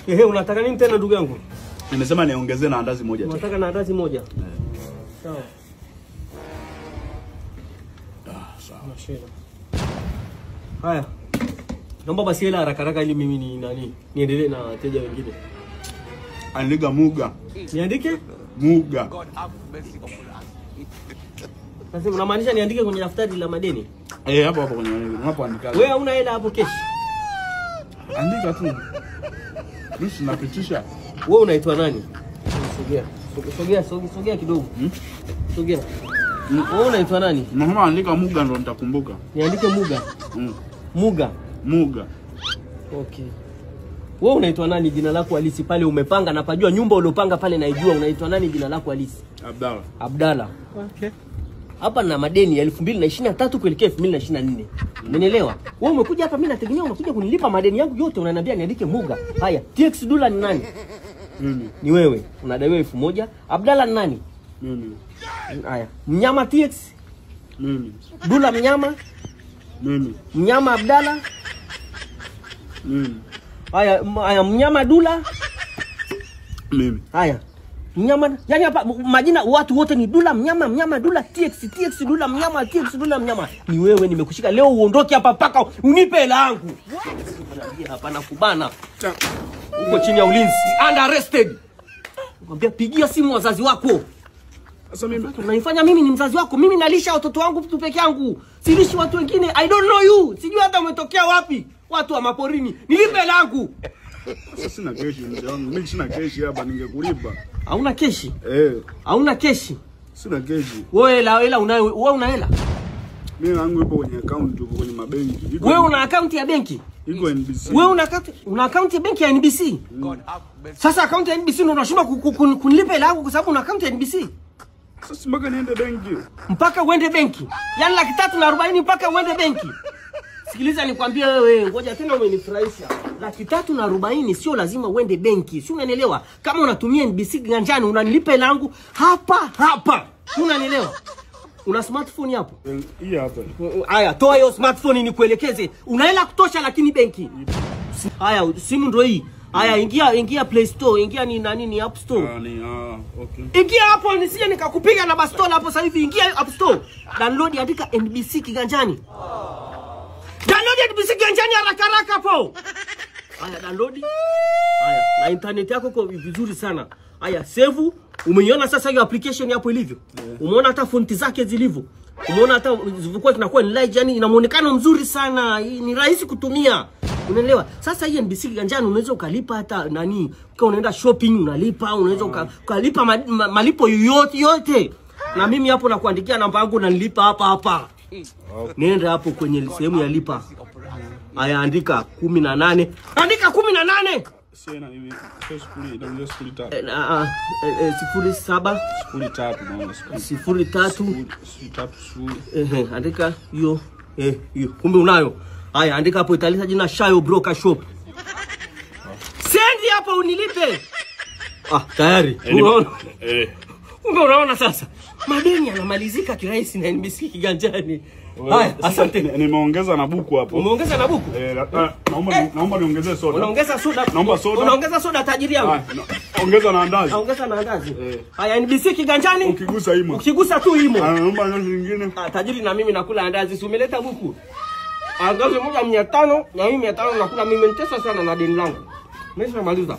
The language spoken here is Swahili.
Ehe, unataka nini tena ndugu yangu? Nimesema niongezee na andazi moja tu. Unataka na andazi moja? Sawa. Sawa. Haya. Naomba basi hela haraka haraka ili mimi ni nani? Niendelee na wateja wengine. Andika Muga. Niandike? Muga. Sasa unamaanisha niandike kwenye daftari la madeni? Eh, hapo hapo kwenye unapoandika. Wewe huna hela hapo kesh. Andika tu. Mimi sinapitisha. Wewe unaitwa nani? Sogea. Sogea, sogea kidogo. Sogea. Wewe unaitwa nani? Mama, andika Muga ndo nitakumbuka. Niandike Muga. Muga. Muga. Okay. Wewe unaitwa nani jina lako halisi pale umepanga na pajua nyumba uliopanga pale naijua, unaitwa nani jina lako halisi? Abdalla. Abdalla. Okay. Hapa na madeni ya 2023 kuelekea 2024. Umenielewa? Wewe umekuja hapa, mimi nategemea unakuja kunilipa madeni yangu yote, unaniambia niandike Muga. Haya, TX Dula ni nani? Mimi. Ni wewe. Unadaiwa 1000. Abdalla ni nani? Mimi. Haya, mnyama TX? Mimi. Dula mnyama? Mimi. Mnyama Abdalla? Mimi. Haya, haya mnyama Dula? Mimi. Haya. Mnyama, yani hapa majina watu wote ni Dula mnyama, mnyama Dula TX, TX Dula mnyama, TX Dula mnyama. Ni wewe nimekushika leo, uondoke hapa paka unipe hela yangu. Hapa na kubana. Uko chini ya ulinzi. Under arrested. Nakwambia pigia simu wazazi wako. Sasa mimi unanifanya mimi ni mzazi wako. Mimi nalisha watoto wangu tu peke yangu. Silishi watu wengine. I don't know you. Sijui hata umetokea wapi. Watu wa maporini. Nilipe hela yangu. Sasa sina keshi mzee wangu. Mimi sina keshi hapa, ningekulipa. Hauna keshi? Eh. Hauna keshi? Sina keshi. Wewe hela unayo? Wewe una hela? Mimi yangu ipo kwenye account, ipo kwenye mabenki. Wewe una account ya benki? Iko NBC. Wewe una account ya benki ya NBC? Sasa account ya NBC ndio unashindwa kunilipa hela yangu kwa sababu una account ya NBC? Sasa mpaka niende benki. Mpaka uende benki. Yaani 340,000 mpaka uende benki. Sikiliza nikwambie wewe, ngoja tena umenifurahisha. 340,000 sio lazima uende benki. Si unanielewa? Kama unatumia NBC ganjani unanilipa hela yangu hapa hapa. Si unanielewa? Una smartphone hapo? Hii hapa. Haya, toa hiyo smartphone nikuelekeze. Una hela kutosha lakini benki. Haya, simu ndio hii. Haya, ingia Play Store, ingia ni nani ni App Store. Okay. Ingia hapo nisije nikakupiga na bastola hapo sasa hivi. Ingia App Store. Download, andika NBC Kiganjani. Download NBC Kiganjani haraka haraka hapo. Haya, download. Haya, na internet yako iko vizuri sana. Haya, save. Umeiona sasa hiyo application hapo ilivyo? Yeah. Umeona hata fonti zake zilivyo? Umeona hata zilivyokuwa zinakuwa ni light, yani ina muonekano mzuri sana, ni rahisi kutumia. Unaelewa? Sasa hii NBC Kiganjani unaweza ukalipa hata nani, ukiwa unaenda shopping unalipa, unaweza ukalipa malipo yote yote. Na mimi hapo nakuandikia namba yangu na nilipa hapa hapa. Okay. Nenda hapo kwenye sehemu ya lipa. Haya, andika 18. Andika 18. Sina mimi sifuri na sifuri tatu. 07 03 naona 03 03. Andika hiyo hiyo. Kumbe unayo. Haya, andika hapo italeta jina Shayo Broker Shop. Sendi hapo unilipe. Ah, tayari. Unaona? Kumbe unaona sasa. Madeni yanamalizika kirahisi na NBC Kiganjani. Haya, asante. Nimeongeza na buku hapo. Umeongeza na buku? Naomba niongezee soda. Unaongeza soda. Naomba soda. Unaongeza soda tajiri yangu. Ongeza na andazi. Ongeza na andazi. Haya, NBC Kiganjani. Ukigusa imo. Ukigusa tu imo. Naomba andazi nyingine. Ah, tajiri na mimi nakula andazi. Si umeleta buku? Andazi moja 500 na mimi 500 nakula mimi, nitesa sana na deni langu. Nimeshamaliza.